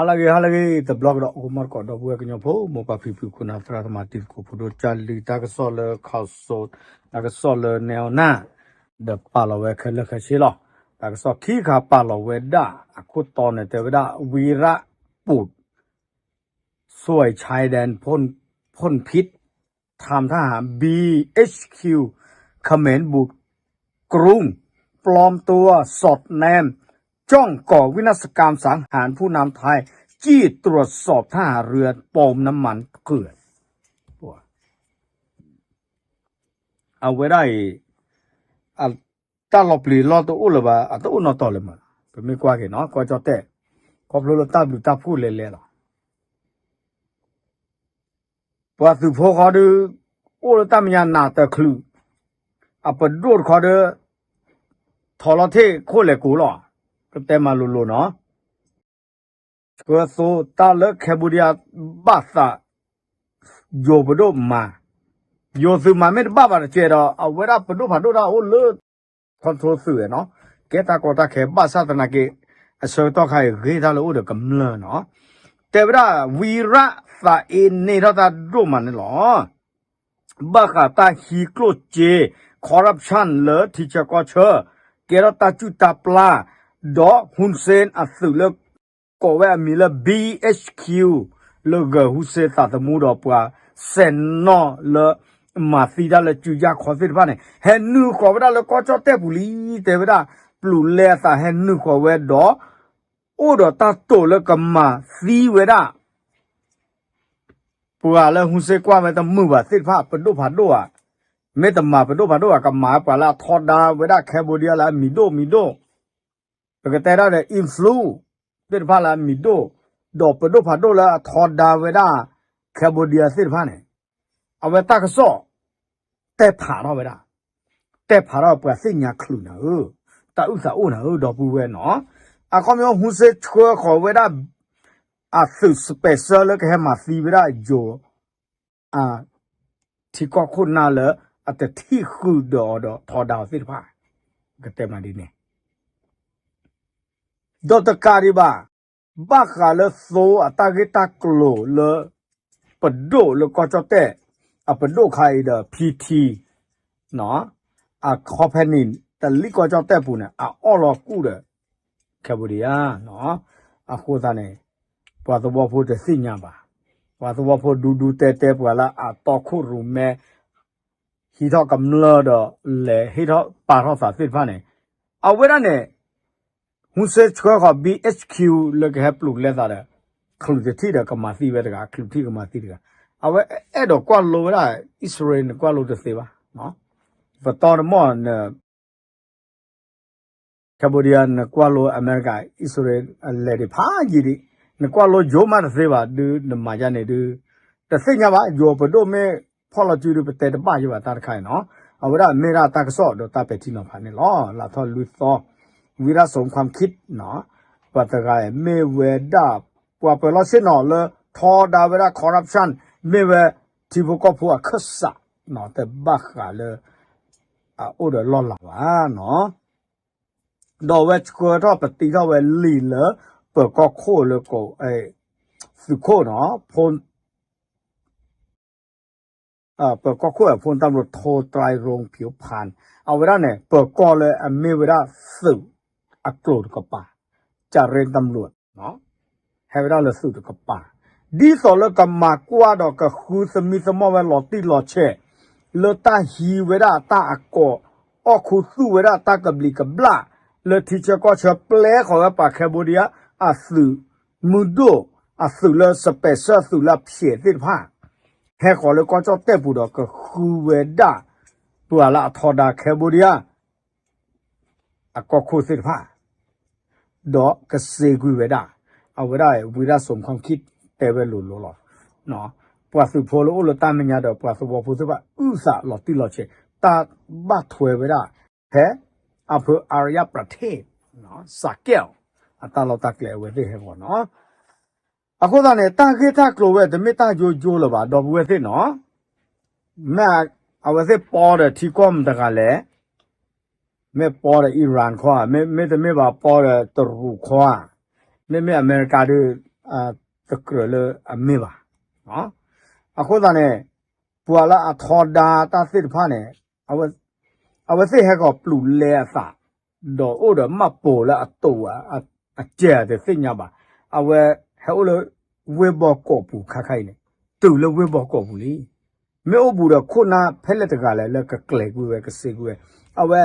ဟါလၢအဂ့ၤ ဟါလၢအဂ့ၤ တဘျီကဒီး အိၣ်မးသကိး ဒီပုၢ်ဝဲၢ်ကညီဖိ မိၢ်ပၢ်ဖံဖု ခိၣ်နၢ်သရၣ်သမါ တံၤသကိးဖိဒိၣ်ကၢ်လံၤ တၢ်ကစီၣ်လၢ ခီစိ တၢ်ကစီၣ်လၢ နဲအီနၢ် ဒီးပာ်လီၤဝဲခဲလၢာ်ခဲဆ့လီၤ. တၢ်ကစီၣ်ခံခါပာ်လီၤဝဲဒၣ် အခိၣ်တီန့ၣ် တဲဝဲဒၣ် ဝံရပူး ဆွေชายแดนพ่นพิษ ทำทหาร บีเอชคิว เขมรบุกกรุง ปลอมตัวสอดแนม จ้องก่อวินาศกรรมสังหารผู้นำไทย จี้ตรวจสอบท่าเรือปมน้ำมันเถื่อน အဝဲဒၣ်အံၤ တၢ်လီၤပျံၤလီၢ်တအိၣ်လၢၤဘၣ် အတအိၣ်နီတီၤလၢၤမး, ပမ့ၢ်ကွၢ်က့ၤနီၤ ကီၢ်ကၠီၣ်တဲၣ် ခီဖျိလၢတၢ်ဘျုးတၢ်ဖှိၣ်လဲၤလဲၤလီၤ. ပှၤသုးဖိဃီဒုး အိၣ်လၢတၢ်မဲာ်ညါနးတချုး, အပဒိၣ်တခီဒုး ထီၣ်လီၤထံၣ်ခိၣ်လဲၤကိၤလီၤ. ကတဲမၤလိၤလိၤနီၤ ဆှၢသိတၢ်လၢ Cambodia ဘၣ်သး ယိၤပဒိၣ်မၤ, ယိၤသုးမၤမ့ၢ်တဘၣ်ဘၣ်တကဲဒီး အဝဲဒၣ်ပဒိၣ်ဖးဒိၣ်တၢ်အိၣ်လၢ control သုးနီၤ, ကဲတၢ်ကီတၢ်ခဲဘၣ်ဆၣ်သနာ်က့ အဆၢကတီၢ်ခါအံၤဂ့ၢ်တၢ်လၢအိၣ်ဒီးကမျၢၢ်နီၤ, တဲဝဲဒၣ် ဝံရ သးအ့န့ၢ်ထီၣ်တၢ်ဒိၣ်မးန့ၣ်လီၤ. ဘၣ်ဃးတၢ်ဟံးကျိၣ်စ့ corruption လၢထံဆၢကီၢ်ဆၢ, ကဲထီၣ်တၢ်စုၣ်တၢ်ပျၢ်, ဒီး Hun Sen အသုးလၢ ကိးဝဲအမံၤလၢ ဘီအ့ၣ်ခူ, လၢဂၢၤ Hun Sen သးသမူဒီးပှၤစဲးနီၣ်လၢ မၤသံတၢ်လၢစုယၢ်ခီသ့ၣ်တဖၣ်န့ၣ် ဟဲနုာ်ဃီၤဝဲဒၣ်လၢကီၢ်ကၠီၣ်တဲၣ်ပူၤလံ, တဲဝဲဒၣ် ပျုၤလဲအသးဟဲနုာ်ဃီၤဝဲဒီး အိၣ်ဒီးတၢ်တိာ်လၢကမၤသံဝဲဒၣ် ပှၤလၢ Hun Sen ကွၢ်ဝဲတမုာ်ဘၣ်သ့ၣ်တဖၣ် ပဒိၣ်ဖးဒိၣ်ဧါ, မ့ၢ်တမၤပဒိၣ်ဖးဒိၣ်ဧါ, ကမၤပှၤလၢအထီဒါဝဲဒၣ် Cambodia လၢအမံၤဒိၣ်မံၤဒိၣ်, ပကတဲဒၣ်ဒီး influence သ့ၣ်တဖၣ်လၢအမံၤဒိၣ်, ဒီးပဒိၣ်ဖးဒိၣ်လၢအထီဒါဝဲဒၣ် Cambodia သ့ၣ်တဖၣ်န့ၣ်, အဝဲတၢ်ကစီၣ် တဲဖးထီၣ်ဝဲဒၣ်, တဲဖးထီၣ်ပှၤသ့ၣ်ညါချုးနၤဧၢ, တၢ်အုၣ်သးအိၣ်နၤဧၢ ဒီပုၢ်ဝဲၢ်နီၤ, အခီပညီ Hun Sen ဆှၢဃီၤဝဲဒၣ် အသုး special လၢကဟဲမၤသံဝဲဒၣ်ယိၤ ထံကီၢ်ခိၣ်နၢ်လၢအတထံၣ်ဃုာ်ဒီးအီၤဒီးထီဒါအီၤသ့ၣ်တဖၣ်, ကတဲမးဒ်န့ၣ်, ဒီးတကးဒံးဘၣ်, ဘၣ်ဃးလၢသိအတၢ်ဂ့ၢ်တၢ်ကျိၤလၢ ပဒိၣ်လၢကီၢ်ကၠီၣ်တဲၣ် အပဒိၣ်ခါအံၤဒီး ဖံထံ အခီဖဲန့ၣ် တလံၣ်ကီၢ်ကၠီၣ်တဲၣ်ပူၤန့ၣ် အအီၣ်လီၤကူၣ်ဒီး Cambodia အဃိသတးန့ၣ် ပှၤသဝီဖိတသ့ၣ်ညါဘၣ်, ပှၤသဝီဖိဒူဒူတဲတဲပှၤလၢအတီခိၣ်ရိၣ်မဲ ဟံးထီၣ်ကမျၢၢ်ဒီးလဲၤဟ့ၣ်ထီၣ်ပာ်ထီၣ်သးသ့ၣ်တဖၣ်န့ၣ်, အဝဲဒၣ်န့ၣ် Hun Sen ဆှၢဃီၤ ဘီအ့ၣ်ခူ လၢကဟဲပျုၤလဲသးဒီး ချုးတထံၣ်ဒီးကမၤသံဝဲတဂၤ, ချုးတထံၣ်ကမၤသံတဂၤ, အဝဲအဲၣ်ဒိးကွၢ်လိဝဲဒၣ် အံၣ်စရ့လး နကွၢ်လိတသ့ဘၣ်, ပတီၢ်တမီၢ် Cambodia နကွၢ်လိအမဲရကၤ အံၣ်စရ့လး အလဲၤဒံးဖးယံာ်ဒံး, နကွၢ်လိယိၤမးတသ့ဘၣ်ဒုး နမၤယါန့ၣ်ဒုး တသ့ၣ်ညါဘၣ်, ယိၤပဒိၣ်မ့ၢ်ဖီၣ်လီၤစုဒုး ပတဲတဘၣ်ယဘၣ်တၢ်တခါအံၤနီၤ, အဝဲဒၣ်မ့ၢ်ဒၣ်တၢ်ကစီၣ်ဒီးတၢ်ပဲာ်ထံနီၤဖးန့ၣ်လီၤ. လၢထီၣ်လွံၢ်သီ ဝံရ สมความคิด နီၤ, ပှၤတဂၤအံၤမ့ၢ်ဝဲဒၣ် ပှၤပၢၤလီၢ်ဆ့ၣ်နီၤလၢထီဒါဝဲဒၣ် corruption မ့ၢ်ဝဲထံဖိကီၢ်ဖိအခၢၣ်စးနီၤ, တဘၣ်ဃးလၢ အအိၣ်ဒီးလီၢ်လၤဘၣ်နီၤ. ဒီးအဝဲဆှၢထီၣ်ပတံထီၣ်ဝဲလံာ်လၢ ပၢၤကီၢ်ခိၣ်လၢ သုးခိၣ်နီၤ, ပၢၤကီၢ်ခိၣ်အဖိတၢ်ဘျီ ထိၣ်တြဲရိၣ်ဖၠိဖၣ်, အဝဲဒၣ်န့ၣ် ပၢၤကီၢ်လၢအမ့ၢ်ဝဲဒၣ်သုးအကျိၤတကပၤ, ကရ့တမျူး ဟဲဝဲဒၣ်လၢသုးတကပၤ, ဒ်သိးလၢကမၤကွၢ်ဒီးကဃုသမံသမိးဝဲလီၤတံၢ်လီၤဆဲး လၢတၢ်ဟံးဝဲဒၣ်တၢ်အကိာ် အီၣ်ခူသူၣ်ဝဲဒၣ်တၢ်ကဘျံးကဘျၣ် လၢထံဆၢကီၢ်ဆၢပျဲဃီၤဝဲပှၤ Cambodia အသုးမုၢ်ဒိၣ် အသုးလၢ special သုးလၢအဖျဲးသ့ၣ်တဖၣ် ဟဲဃီၤလၢကီၢ်ကၠီၣ်တဲၣ်ပူၤဒီးကဃုဝဲဒၣ် ပှၤလၢအထီဒါ Cambodia အကီၢ်ခိၣ်သ့ၣ်တဖၣ် ဒီးကစ့ကွံာ်ဝဲဒၣ် အဝဲဒၣ်ဝံရ สมความคิด တဲဝဲလိၤလိၤလီၤ. ပှၤသုးဖိလၢအိၣ်လၢတၢ်မဲာ်ညါဒီးပှၤသဝီဖိသ့ၣ်တဖၣ် အုၣ်သးလီၤတံၢ်လီၤဆဲး တၢ်ဘၣ်ထွဲဝဲဒၣ် ဖဲ အဖၢအါရယပြထ့ၣ် စးကဲၣ် အတၢ်လီၢ်တၢ်ကျဲအဝဲသ့ၣ်ဟဲဃီၤနီၤ. အဃိသတးန့ၣ် တၢ်ဂ့ၢ်တၢ်ကျိၤဝဲတမ့ၢ်တၢ်ယိယိလၢၤဘၣ် ဒီပုၢ်ဝဲၢ်သ့ၣ်နီၤ. မ့ၢ်အဝဲသ့ၣ်ပီဒီးထံကီၢ်မတၤတဂၤလဲၣ်. မ့ၢ်ပီဒီး Iran ခီဧါ, မ့တမ့ၢ်ဘၣ်ပီဒီးတရူးခီဧါ, မ့မ့ၢ်အမဲရကၤဒီး တကြၢးလၢအမ့ၢ်ဘၣ်. အဃိသတးန့ၣ် ပှၤလၢအထီဒါတၢ်သ့ၣ်တဖၣ်န့ၣ် အဝဲသ့ၣ်ဟဲကီးပျူၤလဲအသး ဒီးအိၣ်ဒီးမှတ်ပုံလၢအတိာ် အကဲတသ့ၣ်ညါဘၣ်. အဝဲဟဲအိၣ်လၢဝ့ၢ်ဘီကီးပူၤခါခါအံၤန့ၣ် တုၤလၢဝ့ၢ်ဘီကီးပူၤလံ. မ့ၢ်အိၣ်ဘူးဒီးခိၣ်နၢ်ဖဲလဲၣ်တဂၤလဲၣ်လၢကကျဲၤကွံာ်ဝဲ ကစ့ကွံာ်ဝဲ အဝဲ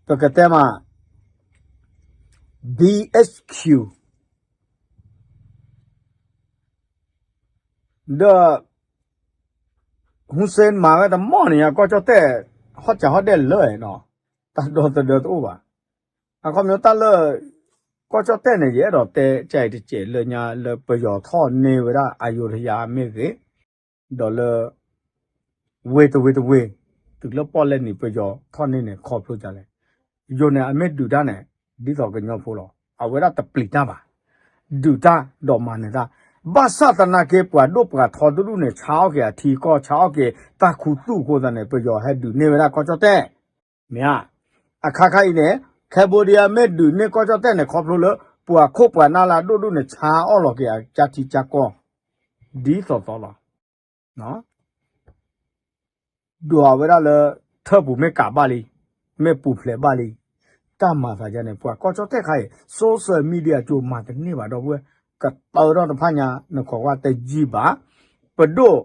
ပကတဲမး BHQ ဒီး Hussein မၤဝဲတမီၢ်န့ၣ်ညါ ကီၢ်ကၠီၣ်တဲၣ် ဟီၣ်စးဟီၣ်ဒဲၣ်လၢာ်နီၤ တၢ်ဒီသဒၢတအိၣ်ဘၣ်. အခီပညီတၢ်လၢ ကီၢ်ကၠီၣ်တဲၣ်န့ၣ် ယအဲၣ်ဒိးတဲကၠဲးတကဲးလၢညါလၢပယီၤထီၣ်န့ၢ်ဝဲဒၣ်အယိၤထယၤမ့ၢ်ဂ့ၤ ဒီးလၢ ဝ့ၢ်တဝ့ၢ်တဝ့ၢ် တုၤလၢပီၣ်လဲၣ်နံၤပယီၤထီၣ်န့ၢ်န့ၣ် ခီဖျိဒ်လဲၣ်. ယိၤန့ၣ်အမ့ၢ်ဒုးတၢ်န့ၣ် ဒ်သိးကညီဖိလီၤ. အဝဲဒၣ်တပျံၤတၢ်ဘၣ်. ဒုးတၢ်ဒီးမၤနၢၤတၢ်. ဘၣ်ဆၣ်သနာ်က့ ပှၤဒိၣ်ပှၤထီတဒူၣ်န့ၣ် ဆါအီၣ်က့ၤအထံကီၢ် ဆါအီၣ်က့ၤတၢ်ခူသူၣ်အဃိသတးန့ၣ် ပယီၤဟဲဒုးန့ၢ်ဝဲဒၣ်ကီၢ်ကၠီၣ်တဲၣ် မ့ၢ်ဧါ. အခါခါအံၤန့ၣ် Cambodia မ့ၢ်ဒုးန့ၢ်ကီၢ်ကၠီၣ်တဲၣ်န့ၣ် ခီဖျိလၢ ပှၤခိၣ်ပှၤနၢ်လၢအဒိၣ်ဒိၣ်န့ၣ် ဆါအီၣ်လီၤက့ၤအကၢထံကၢကီၢ် ဒ်သိးသိးလီၤ. ဒိးအဝဲဒၣ်လၢ ထၢၣ်ပူၤမ့ၢ်ကးဘၣ်လံ, မ့ၢ်ပူၤဖျဲးဘၣ်လံ, တၢ်မၤသးဒ်န့ၣ် ပှၤကီၢ်ကၠီၣ်တဲၣ်ခါအံၤ social media ကၠိမၤတန့ၢ်ဘၣ်ဒီပုၢ်ဝဲၢ်, ကတၢထီၣ်တဖၣ်ညါ နခိးကွၢ်တယံာ်ဘၣ်, ပဒိၣ်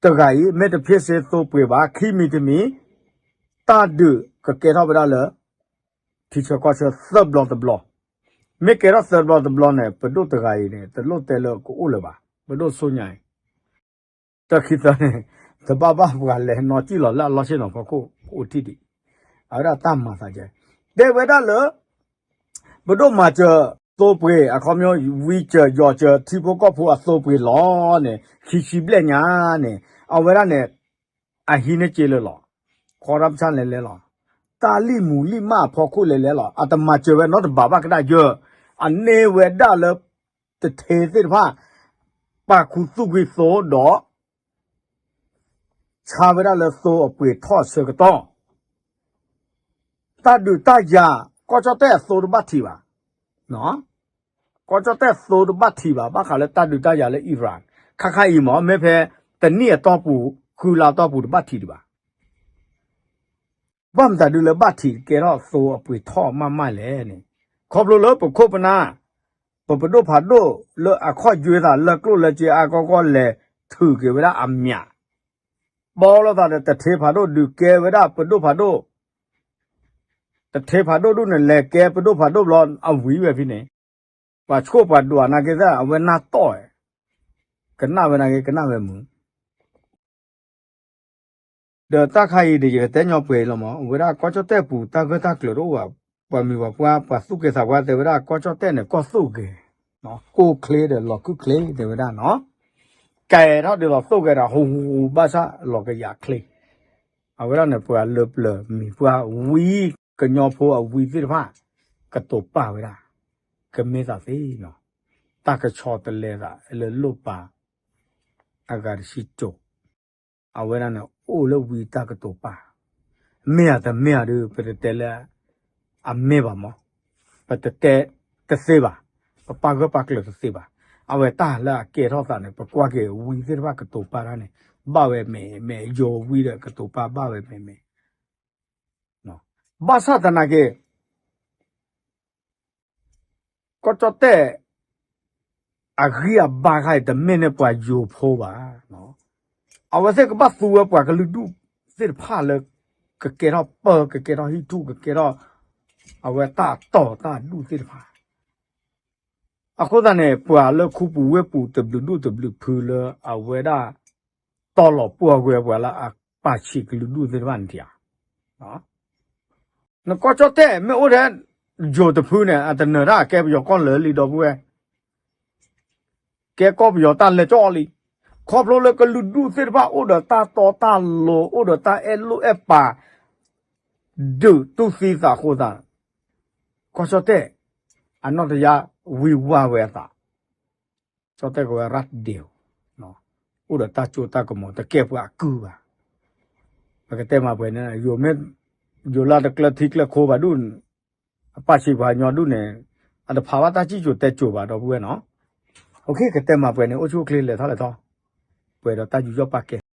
တဂၤအံၤ မ့ၢ်တဖ့စ့သိပှ့ၤဘၣ် ခံမံၤတမံၤ တၢ်ဒုးကကဲထီၣ်ဝဲဒၣ်လၢ ထံဆၢကီၢ်ဆၢသၢဘျီတဘျီ, မ့ၢ်ကဲထီၣ်သၢဘျီတဘျီန့ၣ် ပဒိၣ်တဂၤအံၤန့ၣ် တလိၣ်တဲလၢကအိၣ်လၢၤဘၣ်, ပဒိၣ်ဆိညါအံၤ တၢ်ခံသၢန့ၣ် တဘၣ်ဘၣ်ပှၤလဲၤနီၢ်ကံၣ်လီၤလၢအလီၢ်ဆ့ၣ်နီၤဖီခိၣ်အိၣ်ထံၣ်ဒံး, အဝဲဒၣ်တၢ်မၤသးဒ်, တဲဝဲဒၣ်လၢ ပဒိၣ်မၤစၢၤသိပှ့ၤ အခီပညီ ဝံစၢၤယီၤစၢၤထံဖိကီၢ်ဖိအသိပှ့ၤလီၤန့ၣ် ခံဆံဘျဲၣ်ညါန့ၣ် အဝဲဒၣ်န့ၣ် အဟံးန့ၢ်စ့လၢာ်လီၤ, ခီရၣ်ပဆၣ်လဲၤလဲၤလီၤ, တၢ်လံၣ်မူလံၣ်မၢ်အဖီခိၣ်လဲၤလဲၤလီၤ, အတမၤစၢၤဝဲနီတဘးဘၣ်ကဒၣ်ယၢ, အန့ၢ်ဝဲဒၣ်လၢ တထ့သ့ၣ်တဖၣ် ပာ်ခူသူၣ်ကွံာ်သိဒီး ဆါဝဲဒၣ်လၢသိအပှ့ၤထီၣ်အဆၢကတီၢ်, တၢ်ဒုးတၢ်ယၤ ကီၢ်ကၠီၣ်တဲၣ်အသိတဘၣ်ထံးဘၣ်, ကီၢ်ကၠီၣ်တဲၣ်သိတဘၣ်ထံးဘၣ် ဘၣ်ဃးလၢတၢ်ဒုးတၢ်ယၤလၢ Iran ခါခါအံၤမ့ၢ် မ့ၢ်ဖဲတနံၣ်အတီၢ်ပူၤ ဃုလါအတီၢ်ပူၤတဘၣ်ထံးဒံးဘၣ် ဘၣ်မတၤဒုလၢဘၣ်ထံးကဲထီၣ်သိအပှ့ၤထီၣ်မးမးလဲၣ်န့ၣ်, ခီဖျိလၢပခိၣ်ပနၢ် ပပဒိၣ်ဖးဒိၣ်လၢအခီၣ်ယွဲသးလၢကျိၣ်လၢစ့အါကီကီၢ်လဲၤထုးက့ၤဝဲဒၣ်အမျး, ဘီလိာ်သးဒီးတထ့ဖးဒိၣ်ဒုးကဲဝဲဒၣ်ပဒိၣ်ဖးဒိၣ်, တထ့ဖးဒိၣ်ဒူၣ်န့ၣ် လဲၤကဲပဒိၣ်ဖးဒိၣ်ဘျီအဝံၤဝဲဖဲန့ၣ်, ပှၤဆိၣ်ပှၤဒွးနာ်က့သ့ၣ် အဝဲနၢ်တီၢ်ဝဲ, ကနၣ်ဝဲနာ်က့ကနၣ်ဝဲမုာ် ဒီးတၢ်ခါအံၤဒီး ယကတဲညီပှဲၤအံၤလီၤမး, အဝဲဒၣ်ကီၢ်ကၠီၣ်တဲၣ်ပူၤတၢ်ဂၢၢ်တၢ်ကျၢၤတအိၣ်ဘၣ်, ပှၤမံၤပှၤပှၢ် ပှၤသူၣ်က့သးပှၢ်တဲဝဲဒၣ် ကီၢ်ကၠီၣ်တဲၣ်န့ၣ် ကီၢ်သိၣ်ဂဲၤ, ကိၢ်ချ့ဒီးလီၤခုၣ်ချ့တဲဝဲဒၣ်နီၤ, ကဲထီၣ်ဒ်သိးသိၣ်ဂဲၤဒီး ဟူဟူဘၣ်ဆၣ်လီၤကယၤချ့, အဝဲဒၣ်န့ၣ် ပှၤလၢပျၢၤမံၤပှၢ်ဝံၤ ကညီဖိအဝံၤသ့ၣ်တဖၣ် ကတိၤပာ်ဝဲဒၣ်, ကမ့ၢ်သးသ့နီၤ, တၢ်ကဆီတလဲသးလၢလိၣ်ပာ် အဂၤတဆံကၠိၤ, အဝဲဒၣ်န့ၣ် အိၣ်လၢဝံတၢ်ကတိၤပာ်, မ့ၢ်ဧါတမ့ၢ်ဧါဒီး ပတတဲလၢ အမ့ၢ်ဘၣ်မး, ပတတဲတသ့ဘၣ်, ပပာ်ဂၢၢ်ပာ်ကျၢၤတသ့ဘၣ်, အဝဲတၢ်လၢအကဲထီၣ်သးန့ၣ် ပကွၢ်က့ၤဝံသ့ၣ်တဖၣ်ကတိၤပာ်တၢ်န့ၣ် ဘၣ်ဝဲမဲာ်မဲာ် ယိၤဝံဒီးကတိၤပာ်ဘၣ်ဝဲမဲာ်မဲာ် ဘၣ်ဆၣ်သနာ်က့ ကီၢ်ကၠီၣ်တဲၣ် အဂံၢ်အဘါခါအံၤ တမ့ၢ်န့ၢ်ပှၤယိၤဖိဘၣ်. အဝဲသ့ၣ်ကဘၣ်သူဝဲပှၤကလုာ်ဒူၣ်သ့ၣ်တဖၣ်လၢ ကကဲထီၣ်ပၢ ကကဲထီၣ်ဟံၣ်ထူၣ် ကကဲထီၣ် အဝဲတၢ်အတီၢ်တၢ်အဒူၣ်သ့ၣ်တဖၣ် အဃိသတးန့ၣ် ပှၤလၢခူပူၤဝ့ၢ်ပူၤတဘျုးဒူၣ်တဘျုးဖုလၢအဝဲဒၣ် တီလီၤပှီၢ်ဝဲပှၤလၢအပာ်ဆံးကလုာ်ဒူၣ်သ့ၣ်တဖၣ်န့ၣ်ဧါ. နကီၢ်ကၠီၣ်တဲၣ်မ့ၢ်အိၣ်ထဲယိၤတဖုန့ၣ် အတနၢၤတၢ်ကဲပယီၤကီၢ်လၢာ်လံဒီပုၢ်ဝဲၢ်, ကဲကီၢ်ပယီၤတၢ်လဲၤကၠီလံ. ခီဖျိလၢကလုာ်ဒူၣ်သ့ၣ်တဖၣ်အိၣ်ဒီးတၢ်တီတၢ်လိၤ အိၣ်ဒီးတၢ်အဲၣ်လိၣ်အဲၣ်ပာ် ဒုးတူၢ်သံသးအဃိသတး ကီၢ်ကၠီၣ်တဲၣ် အနီၢ်တယၢ်ဝံဝါဝဲအသး ကၠီၣ်တဲၣ်ကဝဲရၢ်ဒ့ၣ် အိၣ်ဒီးတၢ်စိတၢ်ကမီၤ တကဲပှၤအကုၢ်ဘၣ်. ပကတဲမၤပှဲၤန့ၣ် ယိၤမ့ၢ် ယိၤလၢတကျၢၤထံကျၢၤခိဘၣ်ဒူၣ်န့ၣ် အပာ်ဆံးပှၤကညီဒူၣ်န့ၣ် အတဖးဘၣ်တၢ်စံၣ်စိၤတဲစိၤဘၣ် ဒီပုၢ်ဝဲၢ်နီၤ. အိၣ်ခ့ ကတဲမၤပှဲၤန့ၣ် အိၣ်ဆူၣ်အိၣ်ချ့ လဲၤထီၣ်လဲၤထီၣ်, ပှဲၤဒီးတၢ်ယူးယီၣ်ပာ်ကဲ.